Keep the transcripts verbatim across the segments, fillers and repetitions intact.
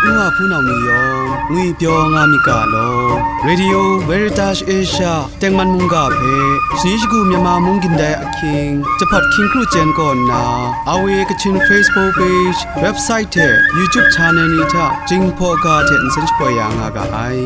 N wa hpunau ni yawng ngwipyaw nga myit ga law. Radio Veritas Asia tengman mungga hpe shani shagu Myanmar mung gindai ahkying, jahpawt hkying kru chyen kaw nna, R V A Kachin Facebook page, website hte YouTube channel ni hta Jinghpaw ga hte nsen shapoi ya nga ga ai.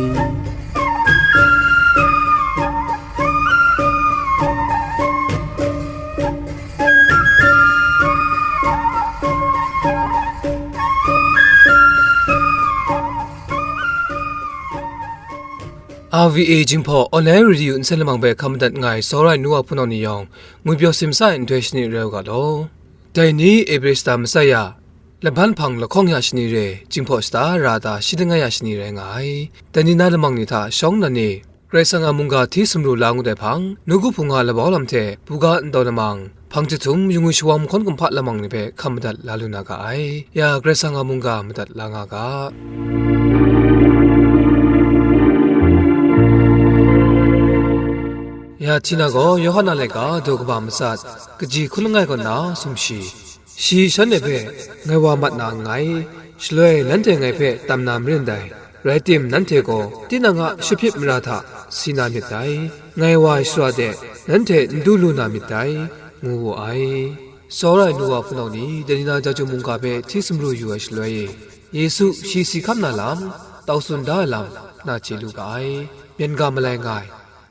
R V A Jinghpaw Online Radio nsen lamang hpe hkam madat nga ai, tsawra ai nu wa hpunau ni yawng, ngwipyaw simsa ai nhtoi shani rai u ga law. Dai ni Ebre shata matsat ya, lahpan hpang lahkawng ya shani re, Jinghpaw shata ra ta shi langai ya shani rai nga ai. Dai ni na lamang ni hta shawng nnan ni, Karai Kasang a mungga hti sumru la ngut ai hpang, nawku hpung a labau lam hte buga ntaw lamang, hpang jahtum, yungwi shawang mahkawn kumhpa lamang ni hpe hkam madat la lu na ga ai. Ya Karai Kasang a mungga madat la nga ga. Ya Htina gaw Yawhan a laika daw kaba matsat, kaji hkun langai kaw nna sumshi. Shi shanhte hpe, "Ngai wa mat na nngai, shaloi nanhte ngai hpe tam na marin dai, rai tim, nanhte gaw tinang a shahpit mara hta si na myit dai, ngai wa ai shara de nanhte n du lu na myit dai," ngu wu ai. Tsawra ai nu wa hpunau ni, dai ni na Jahtum mungga hpe hti sumru yu ai shaloi e, Yesu shi si hkam na lam, tau tsun da ai lam, na chye lu ga ai. Myen ga malai nga ai,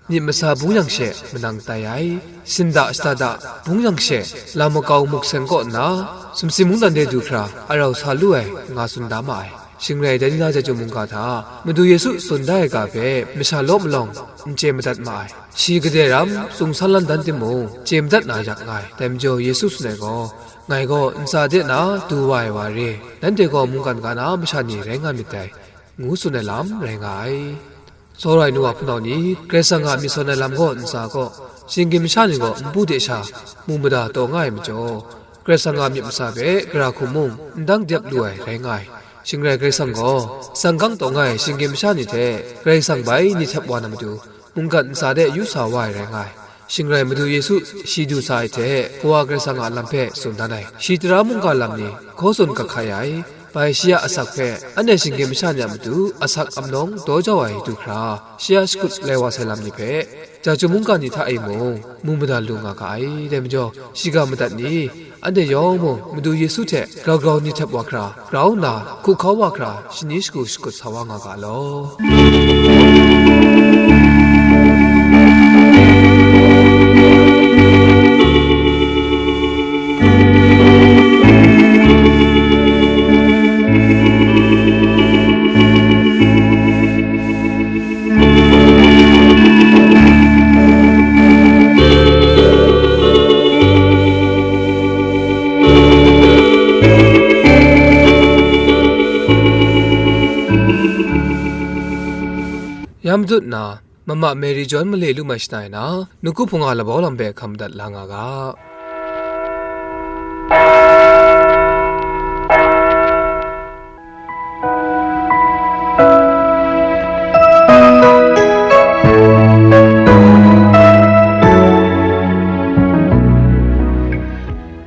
myit masa bung yang she manang tai ai, sinda shada da bung yang she, lam makau muk seng kaw nna, sumsing mungdan de du hkra arau sa lu ai, nga tsun da ma ai. Shing rai, dai ni na Jahtum mungga hta Madu Yesu tsun da ai ga hpe masha law malawng n chye madat ma ai. Shi gade ram, tsung san lan dan timung, chye madat na yak nga ai. Dai majaw Yesu tsun ai gaw, "Ngai gaw ntsa de na du wa ai wa re, nanhte gaw mungkan ga na masha ni rai nga myit dai," ngu tsun ai lam rai nga ai. Tsawra ai nu wa hpunau ni, Karai Kasang a myit sawn ai lam gaw ntsa gaw, shinggyim masha ni gaw npu de sha mu mada taw nga ai majaw, Karai Kasang a myit masa hpe gara hkum mung n dang dep lu ai rai nga ai. Shing rai, Karai Kasang gaw tsang gang taw nga ai shinggyim masha ni hte Karai Kasang bai ni htep wa na matu, mungkan ntsa de yu sa wa ai rai nga ai. Shing rai, Madu Yesu shi du sa ai hte Kawa Karai Kasang a lam hpe tsun dan ai. Shi tara mungga lam ni hkaw tsun ga hkai ai. Bai shi a asak hpe anhte shinggyim masha ni a matu asak amnawng daw jau ai du hkra, shi a shakut lai wa sai lam ni hpe, Jahtum mungga ni hta e mung mu mada lu nga ga ai. Dai majaw, shiga madat ni, anhte yawng mung Madu Yesu hte grau grau ni htep wa hkra, grau nna hku hkau wa hkra, shani shagu shakut sa wa nga ga law. Ya matut na, Mama Mary John male lu mai shana ai na, nawku hpung a labau lam hpe hkam madat la nga ga.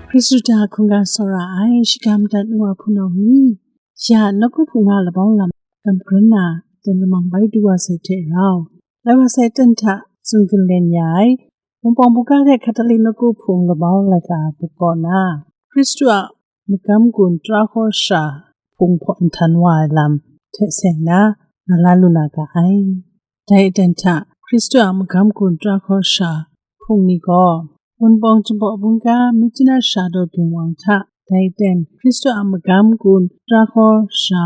Hkristu hta hkungga tsawra ai, shiga madat nu wa hpunau ni, ya nawku hpung a labau lam gam hkaran na, ten lamang bai du wa sai hte rau, lai wa sai ten hta tsun galen ya ai, Wunpawng buga de Hkatali nawku hpung labau laika a buk kaw na, Hkristu a magam gun tara hkawsha hpung hpaw nhtan wa ai lam hte seng na, nga la lu na ga ai. Dai aten hta, Hkristu a magam gun tara hkawsha hpung ni gaw, Wunpawng Jinghpaw bungga Myitkyina Sha Daw Ginwang hta, dai aten Hkristu a magam gun tara hkawsha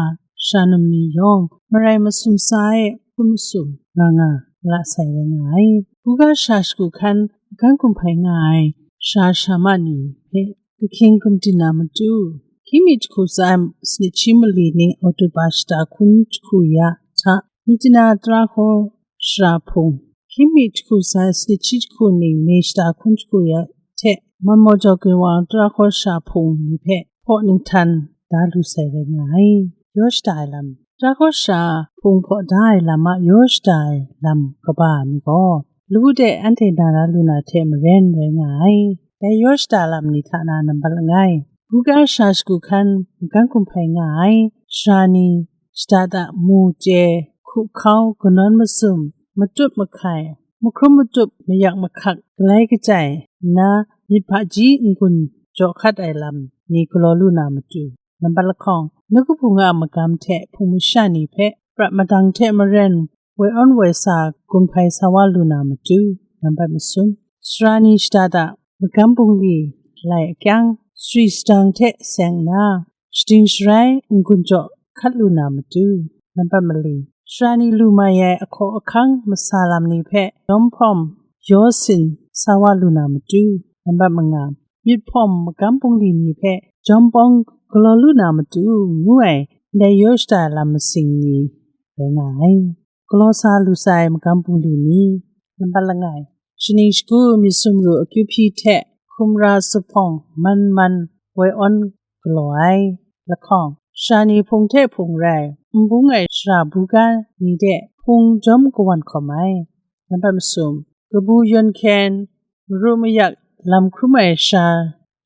sha num ni yawng, marai masum sa e hpun masum nga nga la sai rai nga ai. Buga sha shagu hkan magam gun hpai nga ai sha sha ma ni hpe, Kahkying gumdin na matu, hkying mi jahku tsa ai sanit shi mali ning Oktoba shata hkun jahku ya hta, Myitkyina tara hkawsha hpung, hkying mi jahku tsa ai sanit shi jahku ning May shata hkun jahku ya hte, Manmaw Jaw Ginwang tara hkawsha hpung ni hpe hpaw ninghtan da lu sai rai nga ai. Yaw shada ai lam. Tara hkawsha hpung hpaw da ai lam a yaw shada ai lam kaba ni gaw, lawu de anhte na la lu na hte maren rai nga ai. Dai yaw shada lam ni hta na nambat langai, buga sha shagu hkan magam gun hpai nga ai sara ni shada da, mu chye, hku hkau, kanawn masum, matut mahkai, mahkrum matup, mayak mahkak, galai kachyai nna, myit hpaji n-gun jaw hkat ai lam ni galaw lu na matu, nambat lahkawng, nawku hpung a magam hte hpung masha ni hpe prat madang hte maren woi awn woi sa gun hpai sa wa lu na matu, nambat masum, sara ni shada da, magam bungli lai akyang, sari sadang hte seng nna, shading sharai n-gun jaw hkat lu na matu, nambat mali, sara ni lu mai ai ahkaw ahkang masa lam ni hpe jawm hpawm yaw sin sa wa lu na matu, nambat manga, myit hpawm magam bungli ni hpe jawm pawng galaw lu na matu, ngu ai ndai yaw shada lam masing ni rai nga ai. Galaw sa lu sai magam bungli ni, nambat langai, shaning shagu myit sumru akyu hpyi hte hkumra zuphpawng man man woi awn galaw ai. Lahkawng, sara ni hpung hte hpung rai, n bung ai sara buga ni de hpung jawm kawan hkawm ai. Nambat masum, kabu yawn hkyen, maru mayak lam hkrum ai sha,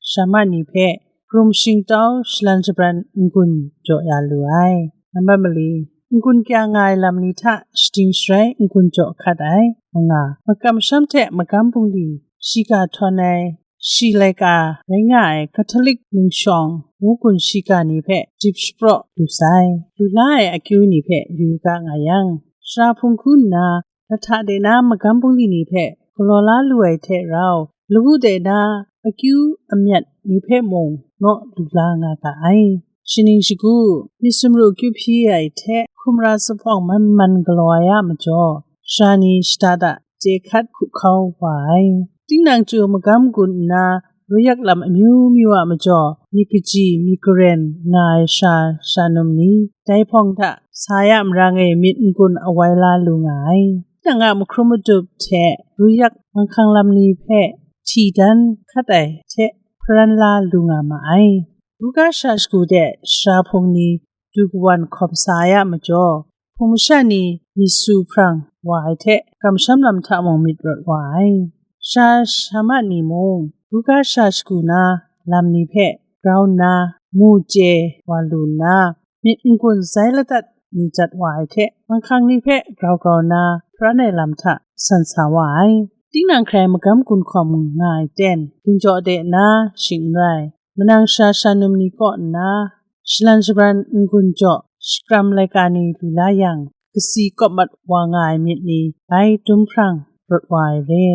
sha ma ni hpe, hkrum shingtau shalan shabran n-gun jaw ya lu ai. Nambat mali, n-gun kya nga ai lam ni hta shading sharai n-gun jaw hkat ai. Manga, makam masham hte magam bungli shiga htawn ai, shi laika rai nga ai Catholic ningshawng ngu gun shiga ni hpe dip shapraw lu sai. Lu la ai akyu ni hpe yu yu ga nga yang, sara hpung hku nna, lahta de na magam bungli ni hpe galaw la lu ai hte rau, lawu de na akyu amyat ni hpe mung naw lu la nga ga ai. Shaning shagu, myit sumru akyu hpyi ai hte hkumra zuphpawng man man galaw ai a majaw, sara ni shada da, chye hkat hku hkau wa ai. Tinang chyu magam gun nna, ruyak lam amyu myu a majaw, myit kaji, myit karen nga ai sha, sha num ni, dai hpawng hta sa ya marang e myit n-gun awai la lu nga ai. Tinang a mahkrum madup hte ruyak manghkang lam ni hpe hti dan hkat ai hte hparan la lu nga ma ai. Buga sha shagu de sara hpung ni du kawan hkawm sa ai a majaw, hpung masha ni myit su hprang wa ai hte, kamsham lam hta mung myit rawt wa ai. Sha sha ma ni mung, buga sha shagu na lam ni hpe grau nna, mu chye wa lu nna, myit n-gun zai ladat ni jat wa ai hte, manghkang ni hpe grau grau nna hparan ai lam hta san sa wa ai. Tinang hkrai magam gun hkawm nga ai ten, ginjaw de na shing n rai, manang sha sha num ni kaw nna, shalan shabran n-gun jaw shakram laika ni lu la yang, kasi kawp mat wa nga ai myit ni bai dum hprang rawt wa ai re.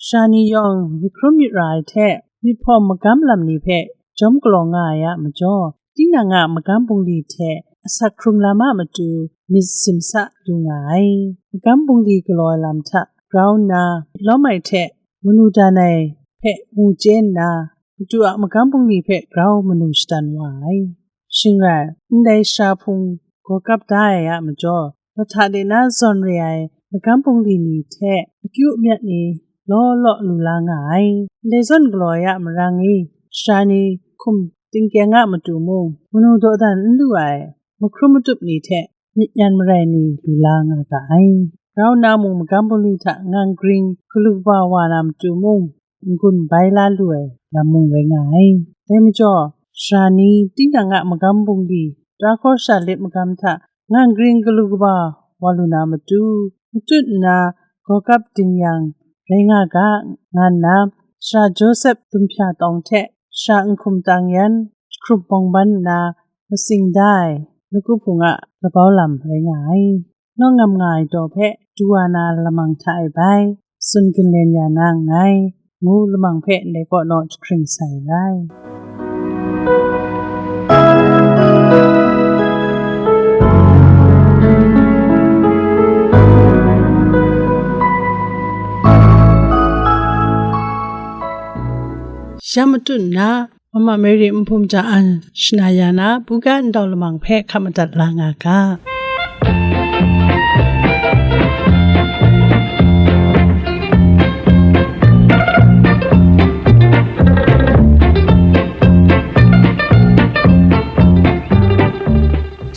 Sha ni yawng myit hkrum myit ra ai hte, myit hpawm magam lam ni hpe jawm galaw nga ai a majaw, tinang a magam bungli hte asak hkrung lam a matu myit simsa lu nga ai. Magam bungli galaw ai lam hta grau nna, lawm ai hte manu dan ai hpe mu chye nna, matu a magam bungli hpe grau manu shadan wa ai. Shing rai, ndai sara hpung gaw kap da ai a majaw, lahta de na zawn re ai magam bungli ni hte akyu amyat ni law law lu la nga ai. Ndai zawn galaw ai a marang e, sara ni hkum tingkyang a matu mung, manu dawdan n lu ai mahkrum matup ni hte myit yan marai ni lu la nga ga ai. Grau nna mung magam bungli hta ngang gring galu kaba wa na matu mung, n-gun bai la lu ai lam mung rai nga ai. Dai majaw, sara ni tinang a magam bungli, tara hkawsha lit magam hta ngang gring galu kaba wa lu na matu, matut nna gaw kap ding yang rai nga ga, nga nna, sara Josep dumhpya tawng hte sara n hkum tang yan jahkrup bawng ban nna, masing da ai nawku hpung a labau lam rai nga ai. Naw ngam nga ai daw hpe du wa na lamang hta e bai, tsun ginlen ya na nngai, ngu lamang hpe ndai kaw naw jahkring sai rai. Sha matut nna, Mama Mary Nhpum Ja An shana ya na buga ndau lamang hpe hkap madat la nga ga.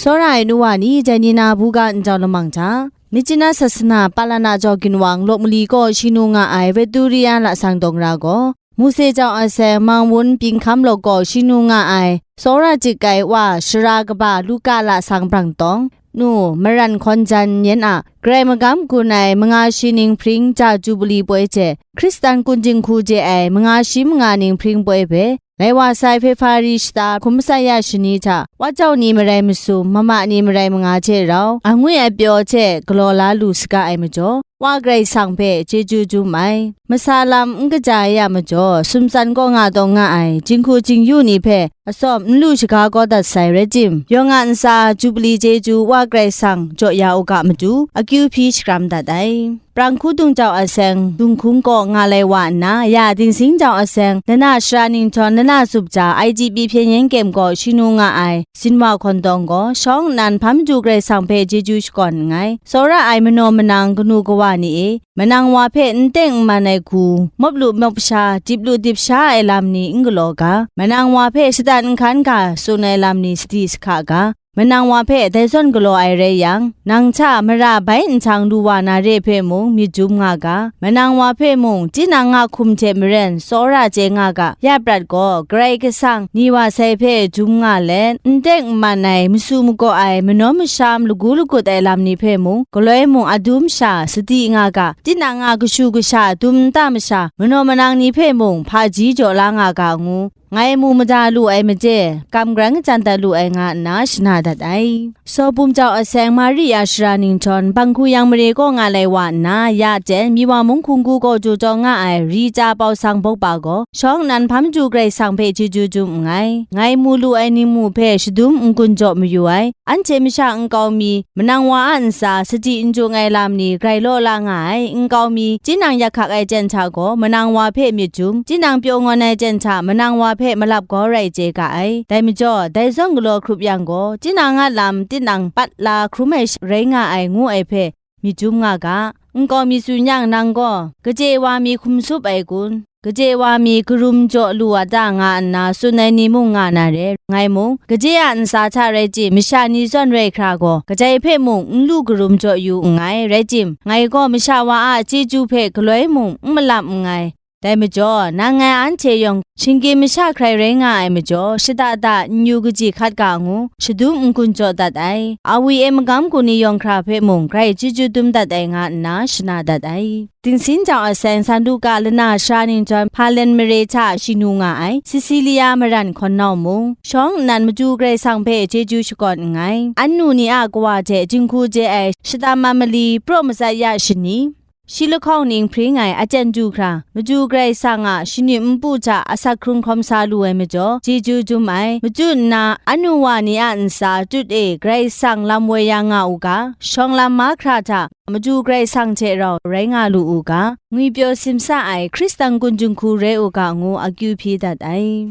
Tsawra ai nu wa ni, dai ni na buga ndau lamang hta, Myitkyina Sasana Palana Jaw Ginwang Lawk Mali kaw shi nu nga ai Victoria lasang dawng ra gaw, Mose jau ai sai Mang Wun Pyinghkam Lawk gaw shi nu nga ai, tsawra chik ai wa Shara Kaba Luka lasang brang tawng, nu, maran hkawn jan n yen a, Karai magam gun ai manga shi ning hpring ja Jubili poi hte, Hkristan kun jinghku je ai manga shi manga ning hpring poi hpe, lai wa sai Hpefari shata hkum matsat ya shani hta, wa jau ni marai masum, mama ni marai manga hte rau, angwi apyaw hte galaw la lu saga ai majaw, Wa Karai Kasang hpe chyeju dum ai. Masa lam n kaja ai a majaw, sumtsan kaw nga taw nga ai, jinghku jingyu ni hpe atsawm n lu shaga kau dat sai rai tim, yawng a ntsa Jubili chyeju Wa Karai Kasang jaw ya u ga matu, akyu hpyi shakram dat ai. Prang hkudung jau a seng, dunghkung kaw nga lai wa nna, ya dingsing jau a seng, lana sara ninghtawng lana zup ja, I G B hpyen yen kyem kaw shing nu nga ai, Zinwa hkawn dawng gaw, shawng nnan hpa madu Karai Kasang hpe chyeju shakawn nngai. Tsawra ai manaw manang kanu kawa ni e, manang wa hpe n teng n man ai hku, mawp lu mawp sha, dip lu dip sha ai lam ni n galaw ga, manang wa hpe shadat n hkan ga tsun ai lam ni sadi sahka ga, manang wa hpe dai zawn galaw ai rai yang, nang hta mara bai nhtang lu wa na re hpe mung myit dum nga ga, manang wa hpe mung tinang a hkum hte maren tsawra chye nga ga, ya prat gaw, Karai Kasang ni wa sai hpe dum nga let, n teng n man ai, masu magaw ai, manawn masham lagu lagut ai lam ni hpe mung, galoi mung a dum sha sadi nga ga, tinang a kashu kasha dum nta masha, manaw manang ni hpe mung hpaji jaw la nga ga ngu, ngai mu mada lu ai made, kam grang jan dat lu ai nga nna shana dat ai. Saw bum jau a seng Mari a sara ninghtawng, Bang Hku Yang mare kaw nga lai wa nna, ya ten, Miwa mung hkunggu gaw jaw taw nga ai, Rita Pawsang Bawkpa gaw, shawng nnan hpa madu Karai Kasang hpe chyeju dum nngai. Ngai mu lu ai ningmu hpe shadum n-gun jaw mayu ai, anhte masha nkau mi, manang wa a ntsa sadi n jung ai lam ni grai law la nga ai, nkau mi, tinang yak hkak ai ten hta gaw, manang wa hpe myit dum, tinang pyaw ngawn ai ten hta, manang wa hpe malap gaw rai chye ga ai. Dai majaw, dai zawn galaw hkrup yang gaw, tinang a lam, tinang pat la hkrum ai sh-, rai nga ai, ngu ai hpe, myit dum nga ga. Nkau mi tsun yang nang gaw, kaje wa mi hkum sup ai kun? Kaje wa mi karum jaw lu a ta nga nna tsun ai ni mung nga na re, ngai mung, kaje a ntsa hta rai tim, masha ni zawn rai hkra gaw, kadai hpe mung n lu karum jaw yu nngai, rai tim, ngai gaw masha wa a chyeju hpe galoi mung n malap nngai. Dai majaw, nang ngai anhte yawng, shinggyim masha hkrai rai nga ai majaw, shada da n yu kaji hkat ga ngu, shadum n-gun jaw dat ai. Awi e magam gun ni yawng hkra hpe mung, grai chyeju dum dat ai nga nna shana dat ai. Dingsin jau a seng San Luka lana sara ninghtawng Hpalen mare hta shing nu nga ai, Sisilia maran hkawn nau mung, shawng nnan madu Karai Kasang hpe chyeju shakawn nngai. Annu ni a kawa hte jinghku je ai shata ma mali praw matsat ya shani, shi lahkawng ning hpring ai aten du hkra, madu Karai Kasang a shanip npu hta asak hkrung hkawm sa lu ai majaw, chyeju dum ai. Machyu nna, anu wa ni a ntsa tut e Karai Kasang lam woi ya nga u ga, shawng lam mahkra hta, madu Karai Kasang hte rau rai nga lu u ga, ngwipyaw simsa ai Hkristan kun jinghku rai u ga ngu akyu hpyi dat ai.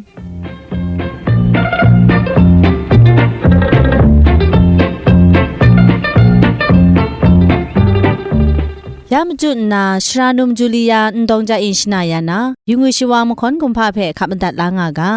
Ya machyu nna, Sara num Julia n dawng ja in shana ya na, yu ngwi shawa mahkawn kumhpa hpe hkap madat la nga ga.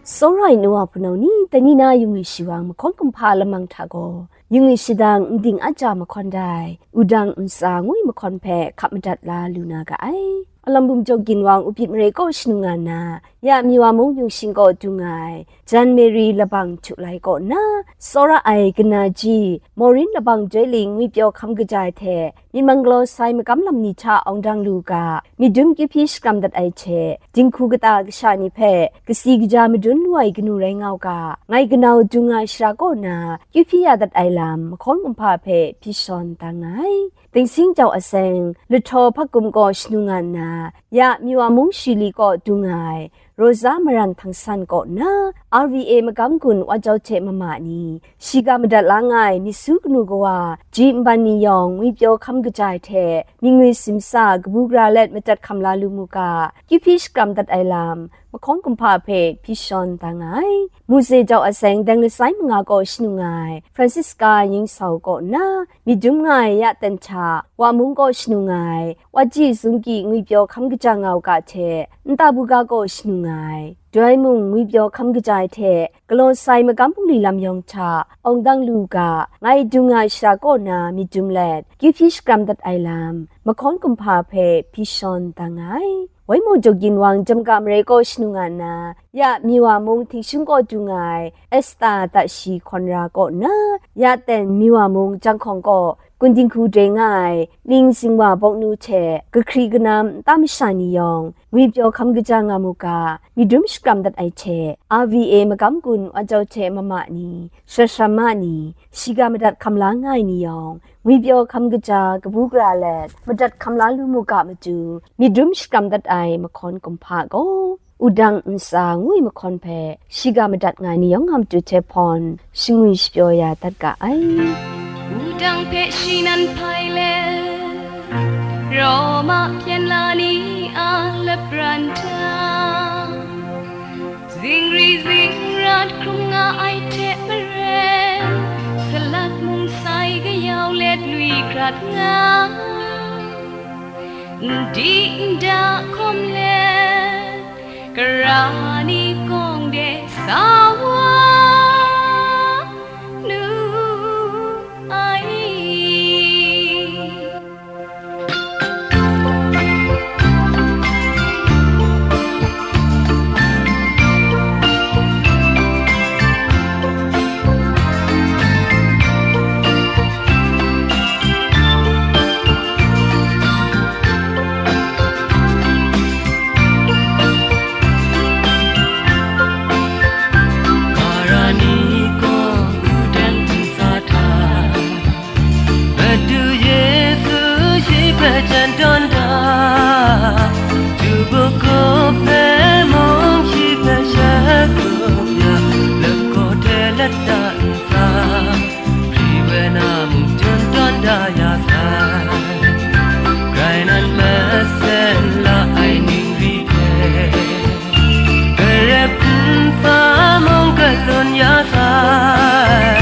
Tsawra ai nu wa hpunau ni, dai ni na yu ngwi shawa mahkawn kumhpa lamang hta gaw, yu ngwi shadang nding a ja mahkawn dai, wudang ntsa ngwi mahkawn hpe hkap madat la lu na ga ai. Alam bum jau ginwang Upyit mare kaw shanu nga nna, ya mi wa mung yung shing kaw dung ai, Jan Mary labang htu lai kaw nna, tsawra ai kanaji, Maureen labang doi ling ngwipyaw hkam kaja ai hte, myit mang galaw sai magam lam ni hta awng dang lu u ga, myit dum kyu hpyi shakram dat ai hte, jinghku kata kasha ni hpe kasi kaja madun lu ai kanu rai nga u ga, ngai kanau dung ai shara kaw na, kyu hpyi ya dat ai lam, mahkawn kumhpa hpe hpyi shawn da nga ai. Dingsing jau a seng, Lahtaw Hpakgum kaw shanu nga nna, ya mi wa mung Shili kaw dung ai, Rosa Maran Htang San kaw nna, R V A magam gun wa jau hte mama ni, shiga madat la nga ai myit su kanu kawa, ji nban ni yawng ngwipyaw hkam kaja ai hte, myit ngwi simsa kabu gara let madat hkam la lu mu ga, kyu hpyi shakram dat ai lam, mahkawn kumhpa hpe hpyi shawn da nga ai. Muse jau a seng, deng lasai manga kaw shanu nga ai, Francisca Yingsau kaw nna, myit dum nga ai ya ten hta, wa mung kaw shanu nga ai, wa ji zungki ngwipyaw hkam kaja nga u ga hte, nta buga kaw shanu nga ai, Dai mung ngwipyaw hkam kaja ai hte galaw sai magam bungli lam yawng hta awng dang lu u ga, ngai dung nga ai shara kaw na myit dum let, kyu hpyi shakram dat ai lam, mahkawn kumhpa hpe hpyi shawn dang nga ai. Waimaw Jaw Ginwang Jamga Marai kaw shanu nga nna, ya Miwa mung Htingshung kaw du nga ai Esta Tashi Hkawn Ra kaw nna, ya ten Miwa mung Janghkawng kaw Gun Dinghku dai nga ai Ning Zingwa Bawngnu hte kahkri kanam nta masha ni yawng, ngwipyaw hkam kaja nga mu ga, myit dum shakram dat ai hte, R V A magam gun Wa Jau hte mama ni, Shashama ni, shiga madat hkam la nga ai ni yawng, ngwipyaw hkam kaja kabu gara let, madat hkam la lu mu ga matu, myit dum shakram dat ai mahkawn kumhpa gaw, Wudang Ntsa ngu ai mahkawn hpe shiga madat nga ai ni yawng a matu hte hpawn, shangwi shapyaw ya dat ga ai. Wudang hpe shi nan hpai let, Roma hpyen la ni a lapran hta, zingri zingrat hkrum nga ai hte maren, salat mung sai kayau let lui hkrat nga, n di n da hkawm let, Kara ni kawng de sa wa nu ai. Karani kawng hku dan ntsa hta, Madu Yesu shi hpe jan tawn da, Tubuku hpe mung shi hpe shakum ya, lagaw hte lata ntsa, Hkri we na mung tun tawn da ya sai, grai nan masen la ai ningri hte, garep ntsa mung galun ya sai,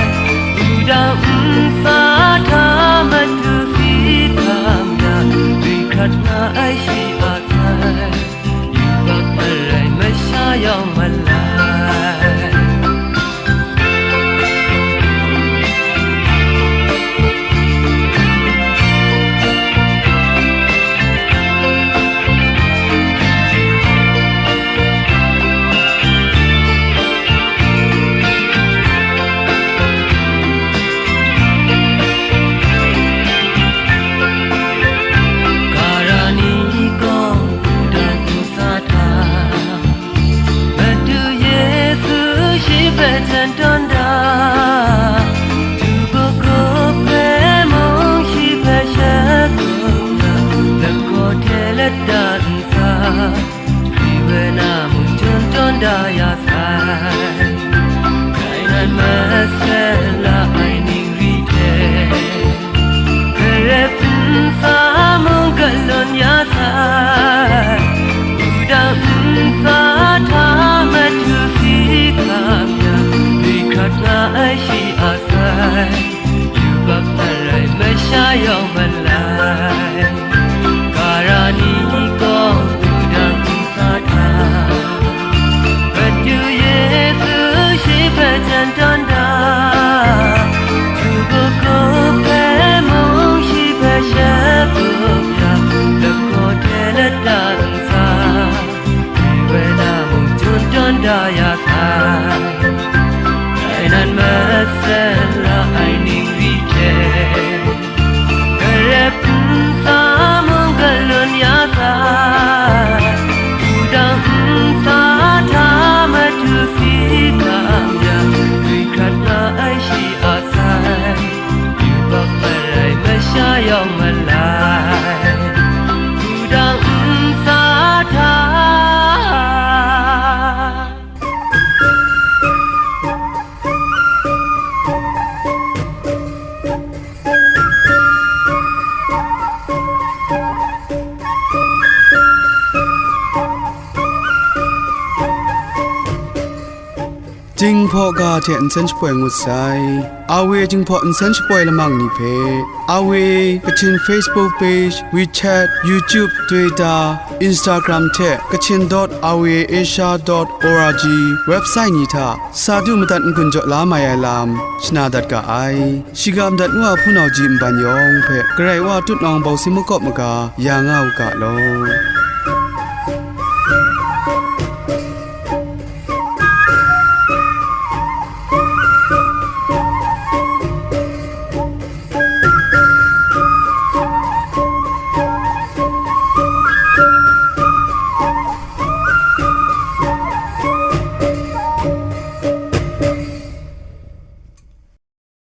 wudang ntsa hta matu si hkam ya, ri hkrat nga ai shi a sai. Yubak marai masha yawng malai. Karani kawng hku dan ntsa hta, Madu Yesu shi hpe jan tawn da, Tubuku hpe mung shi hpe shakum ya, lagaw hte lata ntsa, Hkri we na mung tun tawn da ya sai, grai nan masen la ai ningri hte, garep ntsa mung galun ya sai, wudang ntsa hta matu si hkam ya, ri hkrat nga ai shi a sai. Yubak marai masha yawng malai. Karani kawng hku dan ntsa hta, Madu Yesu Dinghpaw ga hte nsen shapoi ngut sai. Awe Jinghpaw nsen shapoi lamang ni hpe, Awe Kachin Facebook page, WeChat, YouTube, Twitter, Instagram hte Kachin dot awe asia dot org website ni hta sa du madat n-gun jaw la mai ai lam shana dat ga ai. Shiga madat nu a hpunau ji nban yawng hpe Karai Wa tutnawng bawsing makawp maga ya nga u ga law.